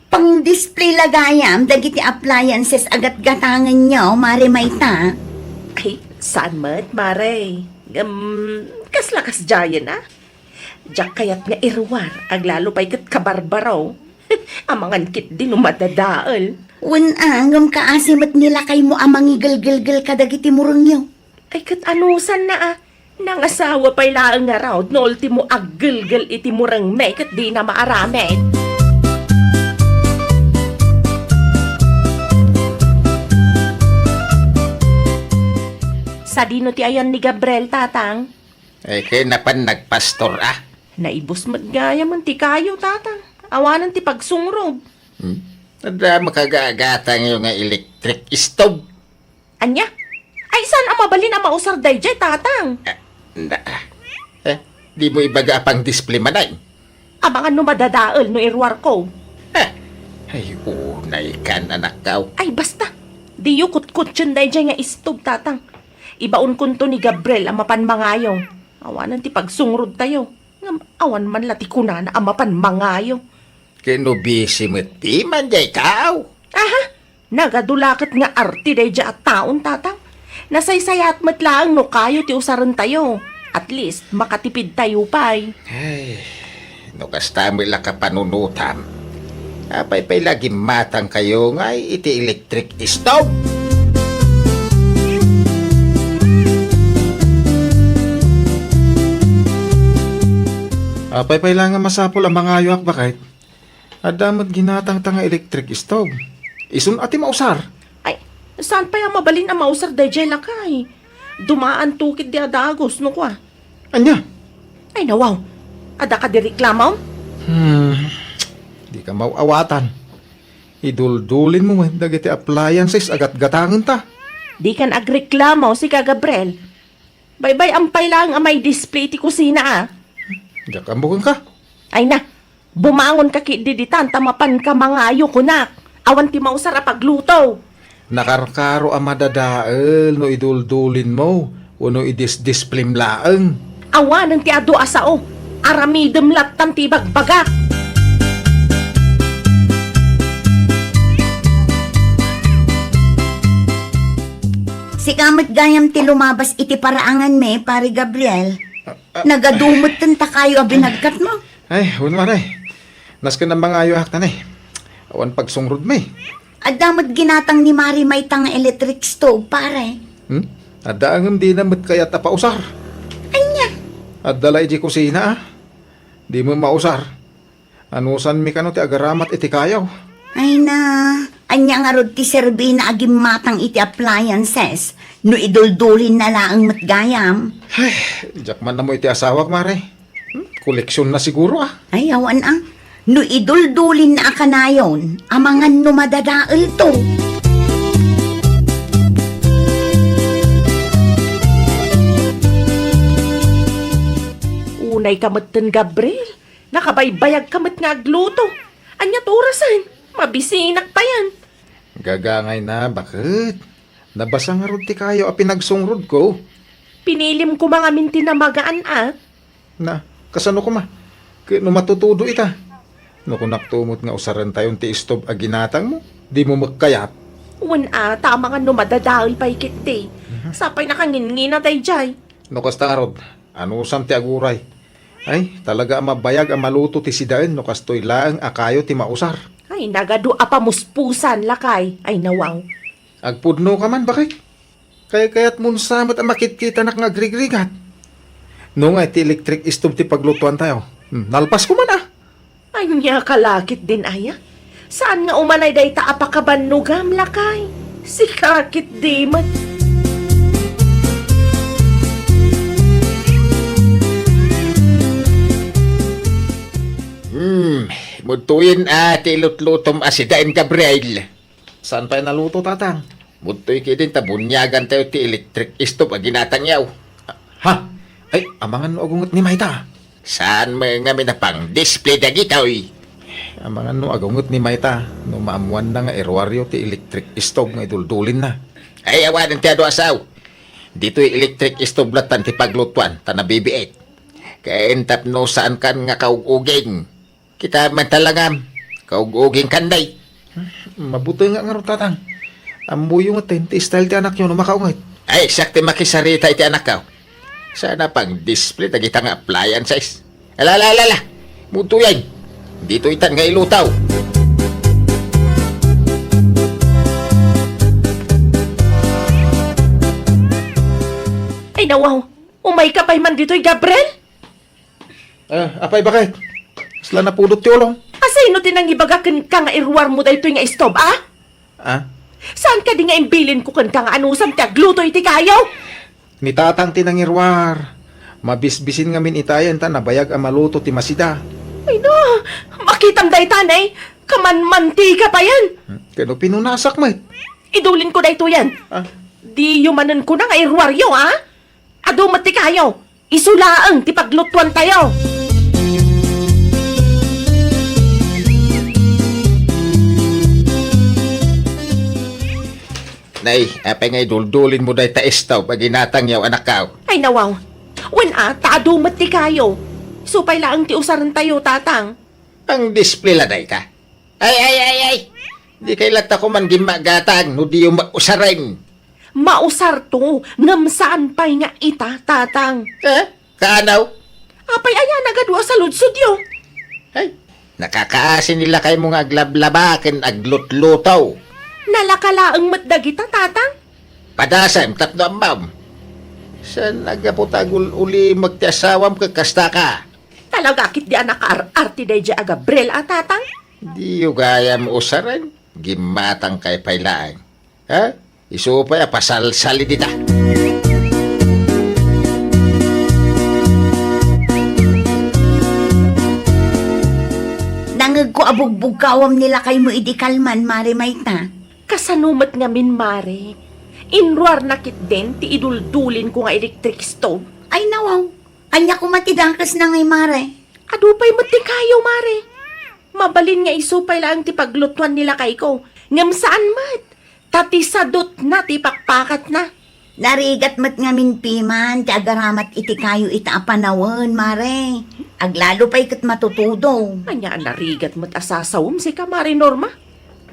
pang-display la gayam dagiti appliances a gatgatangenyo, Mare Mayta. Ay, saan met, Mare? Ngem, kasla kasdiayen, a? Diak kayat nga iruar, aglalo pay ket kabarbaro. Amangan ketdi no madadael. Wen a, ngem kaasi met ni lakaymo a mangigelgelgel kadagiti murengyo. Ay, ket anusanna, a? Nangasawa pay laeng ngarud no ultimo aggelgel iti murengmi ket dina maaramid. Sadino ti ayan ni Gabriel, Tatang? Eh, ket napan nagpastor, a? Naibus met gayamen ti kayo, Tatang. Awanen ti pagsungrod. Hmm? Adda makagagatangyo nga electric stove? Ania? Ay, saan a mabalin a mausar daydiay, Tatang? Ah, na, ah. Eh, dimo ibaga a pang-display manen? Amangan no madadael no iruarko. Ah, ay, unaykan, anakko. Ay, basta. Diyo kutkutien daydiay nga stove, Tatang. Ibaonkonto ni Gabriel a mapan mangayo. Awanen ti pagsungrodtayo. Ngem awan man la ti kunana a mapan mangayo. Ket no busy met ti mandiay kao? Aha! Nagadu la ket nga arte daydiay a taon, Tatang. Nasaysayaat met laeng no kayo ti usarentayo. At least, makatipidtayo pay. Ay, no kasta met la kapanunotam, apay pay la gimmatangkayo ngay iti electric stove? Apay pay la nga masapul a mangayoak, baket? Adda met ginatangta nga electric stove. Isun a ti mausar. Ay, saan pay a mabalin a mausar daydiay, lakay? Dumaanto ketdi a dagus, no kua. Ania? Ay, nawaw. Adda kadi reklamo? Hmm, dika maw-awatan. Iduldulinmo met dagiti appliances a gatgatangenta. Dikan agreklamo, sika, Gabriel. Baybay-am pay laeng a may display iti kusina, a. Diak ammo kenka. Ay na, bumangonka ketdi ditan ta mapanka mangayo, kunak. Awan ti mausar a pagluto. Nakarkaro a madadael no iduldulinmo wenno idisdisplim laeng. Awanen ti adu a sao. Aramidem lattan ti ibagbagak. Sika met gayam ti lumabas iti paraanganmi, Pare Gabriel. Ah, ah. Nagadu metten ta kayo a binagkatmo. Ay, wen, Mare. Nasken a mangayoak ta ne. Awan pagsungrodmi. Adda met ginatang ni Mare Mayta nga electric stove, pare. Hmm? Adda ngem dina met kayat a pausar. Ania? Adda la idiay kusina, a. Dimo mausar. Anusanmi kano ti agaramat iti kayo? Ay na, ania ngarud ti serbina a gimmatang iti appliances no iduldulinna laeng met gayam? Ay, diak man ammo iti asawak, Mare. Hmm, koleksionna siguro, a. Ay, awan, a. No iduldulinna a kanayon, amangan no madadaelto. Unayka metten, Gabriel. Nakabaybayagka met nga agluto. Ania ti orasen? Mabisinak payen. Gagangayna, baket. Nabasa ngarud ti kayo a pinagsungrodko. Pinilim koma ngamin ti namagaan, a. Na, kasano koma? Ket no matutudo ita? No kunakto met nga usarentayon ti stove a ginatangmo, dimo met kayat? Wen, a, ta amangan no madadael pay ketdi. Mhm. Sapay nakangingina daydiay. No kasta ngarud, anusam ti aguray? Ay, talaga a mabayag a maluto ti sidaen no kastoy laeng a kayo ti mausar. Ay, nagadu a pamuspusan, lakay. Ay, nawaw. Agpudnoka man, baket. Kaykayatmon sa met a makitkitanak nga agrigrigat. No nga iti electric stove ti paglutuantayo, hmm, nalpas koma, a. Ania ka la ketdin aya? Saan nga umanay dayta a pakabannogam, lakay? Sika ketdi met. Hmm, mudtoyen a ti ilutlutom a sidaen, Gabriel. Saan pay a naluto, Tatang? Mudtoy ketdin ta buniagantayo ti electric stove a ginatangyo. A-, Ha? Ay, amangan no agunget ni Mayta. Saan met ngamin a pang-display dagitoy? Amangan no agunget ni Mayta no maammuanna nga iruaryo ti electric stove nga iduldulinna. Ay, awanen ti adu a sao. Ditoy electric stove lattan ti paglutuan, ta nabibiit. Ken tapno saankan nga kaug-uging. Kita man talangam, kaug-uging kanday. Mabutengak ngarud, Tatang. Ammoyo ngetten ti style ti anakyo no makaunget. Ay, siak ti makisarita iti anakko. Saan a pang-display dagita nga appliances. Ala, ala, ala, ala. Mutuyan. Ditoy itan nga ilutaw. Ay, nawaw. Umayka pay man ditoy, Gabriel? Ah, apay, baket? Kasla napudot ti ulom? Asino ti nangibaga kenka nga iruarmo daytoy nga stove, a? Ah? Saan kadi nga imbilinko kenka nga anusam ti agluto iti kayo? Ni Tatang ti nangiruar. Mabisbisin ngamin itayen ta nabayag a maluto ti masida. Ay na, makitam dayta, ne. Kamanmantika payen. Hmm, ken no pinunasak met. Idulinko daytoyen. Ah? Diyo manen kuna nga iruaryo, a? Adu met ti kayo. Isu laeng ti paglutuantayo. Nay, apay nga iduldulinmo dayta stove a ginatangyo, anakko? Ay, nawaw. Wen a, ta adu met ti kayo. Isu pay laeng ti usarentayo, Tatang. Pang-display la dayta. Ay, ay, ay, ay! Dikay latta koman gimmagatang no diyo mausaren. Mausarto, ngem saan pay nga ita, Tatang. Eh? Kaanaw? Apay aya nagadu a saludsodyo? Ay, nakakaasi ni lakaymo nga aglablaba ken aglutluto. Nalaka laeng met dagita, Tatang. Padasem tapno ammom. Saan a gapu ta agul-ulimek ti asawam ket kasta ka? Talaga ketdi a nakaar-arte daydiay a Gabriel a, Tatang? Diyo gayam usaren, gimmatangkay pay laeng. Ha? Isu pay a pasalsali dita. Nangegko a bugbugkawam ni lakaymo idi kalman, Mare Mayta. Kasano met ngamin, Mare? Inruarna ketdin ti iduldulinko nga electric stove. Ay, nawaw. Ania koma ti dakesna ngay, Mare? Adu pay met ti kayo, Mare. Mabalin nga isu pay laeng ti paglutuan ni lakayko. Ngem saan met. Ta ti sadutna ti pakpakatna. Narigat met ngamin piman ti agaramat iti kayo ita a panawen, Mare. Aglalo pay ket matutudo. Ania a narigat met a sasawem sika, Mare Norma?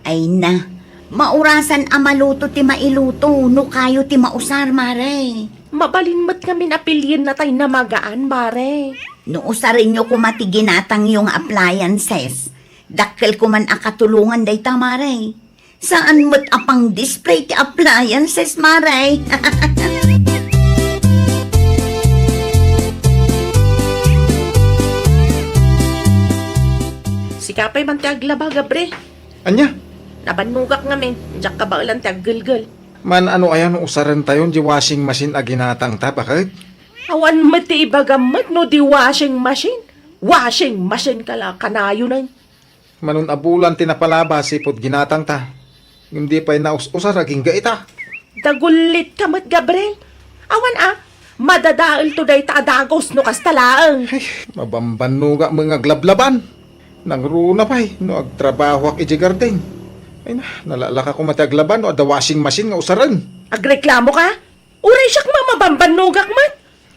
Ay na, maurasan a maluto ti mailuto no kayo ti mausar, Mare. Mabalin met ngamin a pilienna tay namagaan, Mare. No usarenyo koma ti ginatangyo nga appliances, dakkel koman a katulongan dayta, Mare. Saan met a pang-display ti appliances, Mare. Sika pay man ti aglaba, Gabriel. Ania? Nabannogak ngamin, diak kabaelan ti aggelgel. Man-ano aya no usarentayon di washing machine a ginatangta, baket? Awan met ti ibagam met no di washing machine. Washing machine ka la kanayon ay. Manon a bulan ti napalaba sipud ginatangta. Ngem di pay naus-usar agingga ita. Dagullitka met, Gabriel. Awan a, madadaelto dayta a dagus no kasta laeng. Ay, mabambannogak met nga aglablaban. Nangruna pay no agtrabahoak idiay garden. Ay na, nalalaka koma ti aglaban no adda washing machine nga usaren. Agreklamoka? Uray siak met mabambannogak met.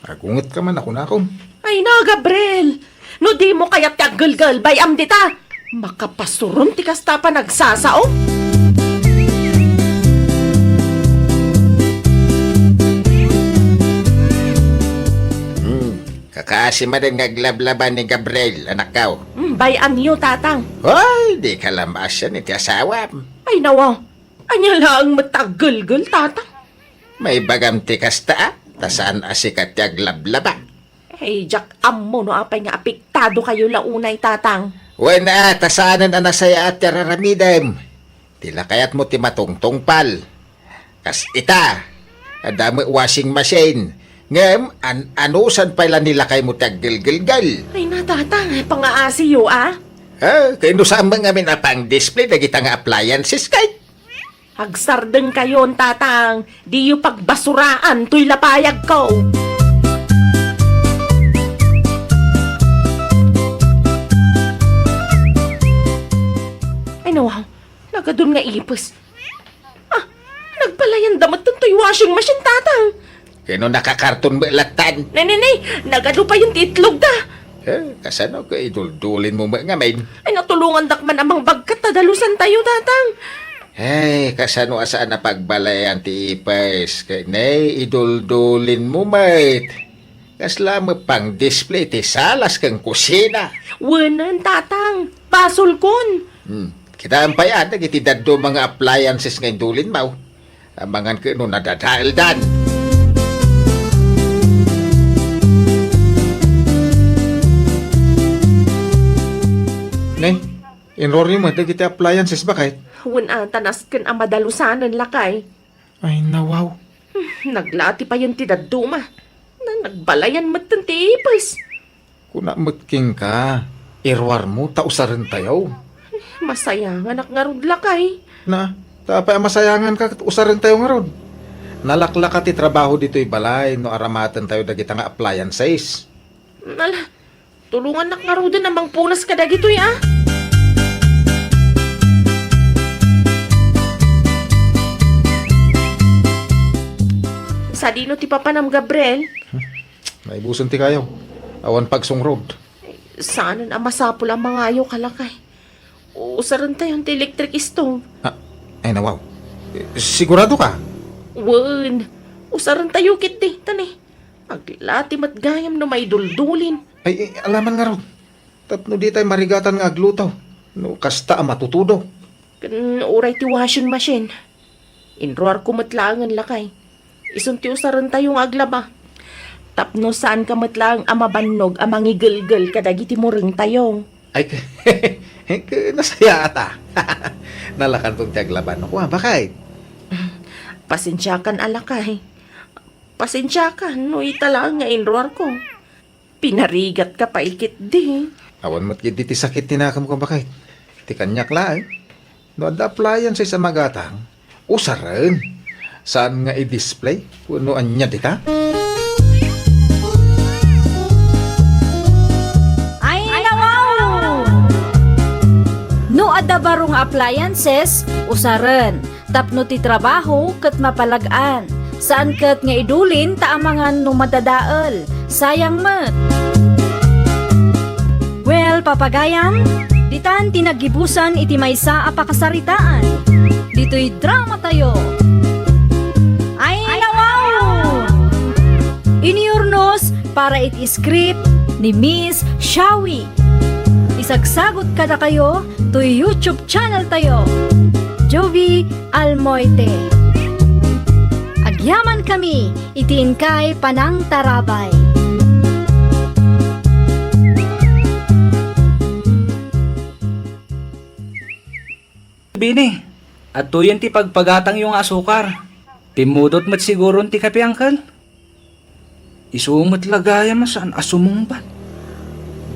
Agungetka man a kunakon. Ay na, Gabriel! No dimo kayat ti aggelgel, bay-am dita! Makapasuron ti kasta a panagsasao. Hmm, kakaasi manen nga aglablaba ni Gabriel, anakko. Hmm, bay-amyo, Tatang. Hoy, dika la maasian iti asawam. Ay, nawa. Ania laeng met ti aggelgel, Tatang? Maibagam ti kasta, a? Ta saan a sika ti aglablaba. Ay, diak ammo no apay nga apektado kayo la unay, Tatang. Wen a, ta saanen a nasayaat ti araramidem. Ti la kayatmo ti matungtungpal. Kas ita, adda met washing machine. Ngem, an-, anusan pay la ni lakaymo ti aggelgelgel. Ay na, Tatang, pangaasiyo, a? Ah, kay no saan met ngamin a pang-display dagita nga appliances kay? Agsardengkayon, Tatang. Diyo pagbasuraan toy lapayagko. Nawaw, nagadun nga ipis. Ah, nagbalayanda met toy washing machine, Tatang. Kano nakakarton met lattan? Nay, nay, nay, nagadu payen ti itlog da. Eh, kasano ket iduldulin mo met ngamin? Ay, natulongandak man a mangbagkat ta dalusan tayo, Tatang. Ay, kasano a saan a pagbalayan ti ipis? Ket nay, iduldulin mo met. Kasla met pang-display ti salas ken kusina. Wenen, Tatang. Basolkon. Hmm. Kitaem pay a dagiti dadduma nga appliances nga indulinmo. Amangan ket no nadadaeldan. Ne, inruaryo met dagiti appliances, baket? Wen a, ta nasken a madalusanen, lakay. Ay, nawaw. Naglati payen ti dadduma. Na, nagbalayan metten ti ipis. Kuna met kenka, iruarmo ta usarentayo. Masayanganak ngarud, lakay. Na, ta apay a masayanganka ket usarentayo ngarud? Nalaklaka ti trabaho ditoy balay no aramatentayo dagita nga appliances. Ala, tulongannak ngaruden a mangpunas kadagitoy, a. Sadino ti papanam, Gabriel? Naibusen ti kayo. Awan pagsungrod. Saanen a masapul a mangayo, kalakay. Usarentayon ti electric stove. Ah, ay, nawaw. Sigurado ka? Wen, usarentayo ketdi, tani. Aglati met gayam no maiduldulin. Ay, ay, alaman ngarud. Tapno ditay marigatan nga agluto. No kasta a matutudo. Ken uray ti washing machine. Inruarko met laengen, lakay. Isun ti usarentayo nga aglaba. Tapno saanka met laeng a mabannog a mangigelgel kadagiti murengtayo. Ay, k-, k-, nasayaat a. Nalakanton ti aglaba no kua, baket? Pasensiakan a, lakay. Pasensiakan no ita laeng nga inruarko. Pinarigatka pay ketdi. Awan met ketdi ti sakit ti nakemko, baket. Ti kaniak laeng. No adda appliances a magatang, usaren. Saan nga i-display wenno ania dita? Ay, nawaw! No adda baro nga appliances, usaren. Tapno ti trabaho ket mapalag-an. Saan ket nga idulin ta amangan no madadael. Sayang met. Well, papagayam, ditan ti naggibusan iti maysa a pakasaritaan. Ditoy dramatayo. Ay, nawaw! Inurnos para iti script ni Miss Shawi. Isagsagot kadakayo toy YouTube channel tayo, Jovi Almoite. Agyamankami iti inkay panangtarabay. Bini, adtoyen ti pagpagatangyo nga asukar. Timmudot met siguron ti kape, Uncle? Isu met la gayam a saan a sumungbat.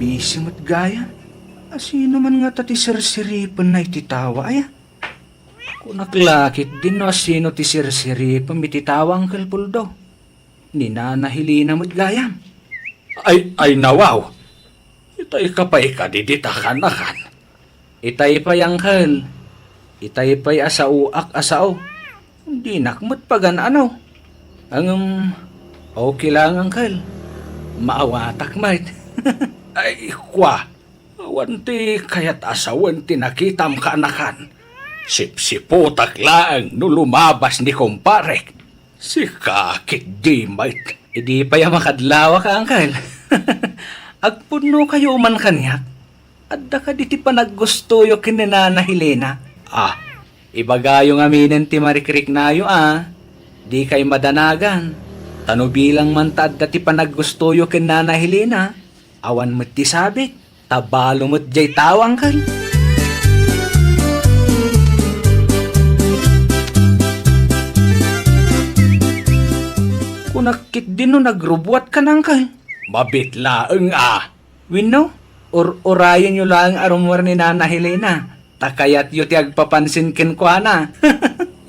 Busy met gayam. Asino man ngata ti sirsiripenna iti tawa, aya? Kunak la ketdin no asino ti sirsiripem iti tawa, Uncle Puldo. Ni Nana Helena met gayam. Ay, ay, nawaw. Itay ka pay kadi dita kan-akan. Itay pay, Uncle. Itay pay a saoak a sao. Dinak met pagan-ano. Ngem, okay lang, Uncle. Maawatak met. Ay, kua. Awan ti kayat a sawen ti nakitam kan-akan. Sipsiputak laeng no lumabas ni kumparek. Sika ketdi met. Idi pay a makadlawak, Uncle. Agpunnokayo man kaniak. Adda kadi ti panaggustoyo ken ni Nana Helena? Ah, ibagayo ngaminen ti marikriknayo a. Dikay madanagan. Ta no bilang man ta adda ti panaggustoyo ken Nana Helena, awan met ti sabit. Ta balo met jay tawa, Uncle. Kunak ketdin no nagrubuat kan, Uncle. Mabit laeng a. Wenno, ur-urayenyo laeng a rummuar ni Nana Helena. Ta kayatyo ti agpapansin kenkuana.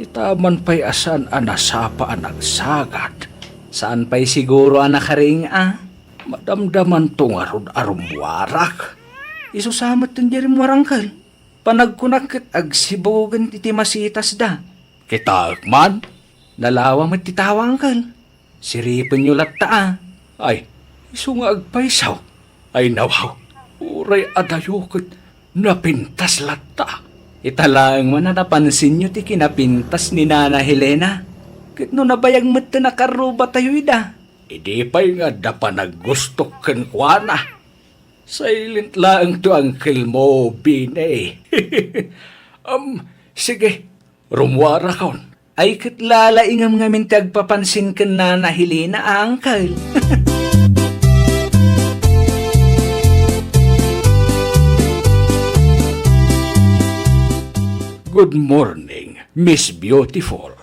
Ita man pay a saan a nasapa a nagsagad. Saan pay siguro a nakaring a. Madamdamanto ngarud a rummuarak. Isu sa met ti rimmuar, Uncle. Panagkunak ket agsibugen ti timasitasda. Kitaek man. Nalawa met ti tawa, Uncle. Siripenyo latta a. Ay, isu nga agpayso. Ay nawaw, uray adayo ket napintas latta. Ita laeng man a napansinyo ti kinapintas ni Nana Helena. Ket no nabayag met ti nakarrubatayo ida. Idi pay nga adda panaggustok kenkuana. Silent laeng to, Uncle mo, Bini. Am, sige, rumuarakon. Ay ket lalaingem ngamin ti agpapansin ken Nana Helena, Uncle. Good morning, Miss Beautiful.